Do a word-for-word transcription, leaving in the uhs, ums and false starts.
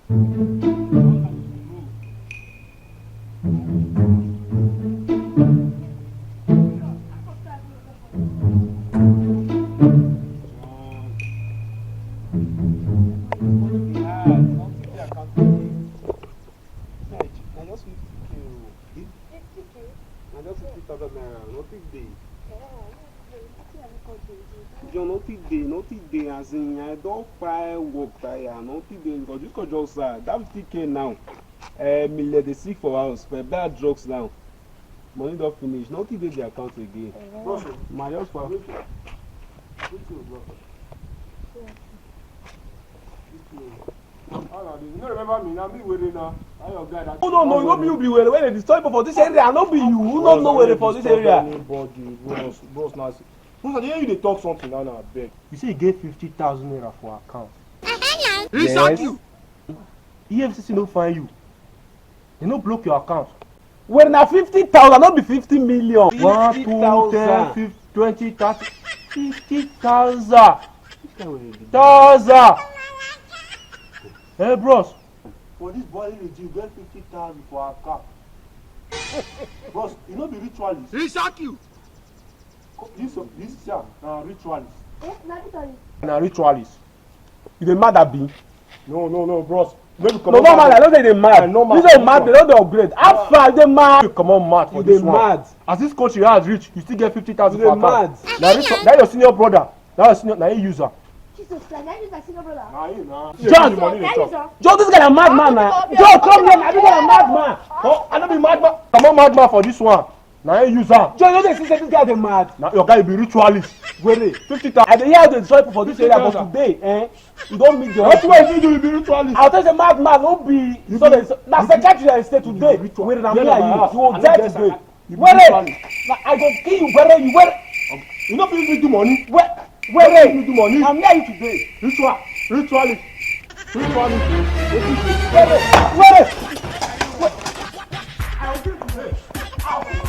Na just fifty thousand naira, nothing dey. John, nothing dey, nothing dey, as in, I don kpai work tire, nothing dey, because this one just sad. That fifty K now, eh, me let dey sick for house, but buy drugs now. Money don finish, nothing dey the account again. Bros, my just for you too, bro. You too. How na this? You no remember me? Na me wey dey na. Na your guy that. No, no, no, no be you be were wey dey disturb people for this area. No be you. Who no know were for this area? Anybody, bros, bros, na. Bros, I dey hear you dey talk something now, na abeg. You say you get fifty thousand naira for account. Yes. E F C C no find you. They no block your account. Well, na fifty thousand, no be fifty million. One, two, ten, fifty, twenty, thirty, fifty thousand. Thousand. Hey, bros. For this boy, you get fifty thousand for account. Bros, you no be ritualist. He shock you. This, this, yeah, na ritualist. Eh, na ritualist. Na ritualist. You dey mad, abi? No, no, no, bros. Make you No, comot no, man, I mad. Don't dey mad. I know mad. You dey mad, they don't dey upgrade. How far you dey mad? You comot mad for You this dey one. Mad. As this country has reached, you still get fifty thousand You for dey account. Mad. Na rich-, na your senior brother. Na your senior, na him use am. Jesus Christ, na you use my senior brother. Na him na. John. The money dey talk. John, this guy na madman na. John, come here, na this guy na madman. Oh, I no be madman. Comot madman for this one. Na him use am. John, you no dey see say this guy dey mad. Na your guy be ritualist. Were. Fifty thousand. I dey hear how they destroy people for this area, but today, eh, you don meet the What you want to do? You be ritualist. I tell you say madman no be. You so be, they, na you be, psychiatry I stay you be today. Ritual. Were, na me and you. You go die today. You be ritualist. Were. Na I go kill you. Were, you were. You no fit even do money. Were. Were. You no fit even do money. Na me and you today. Ritual. Ritualist. Ritualist. Were. Were. Were. I will kill you today. I will kill you.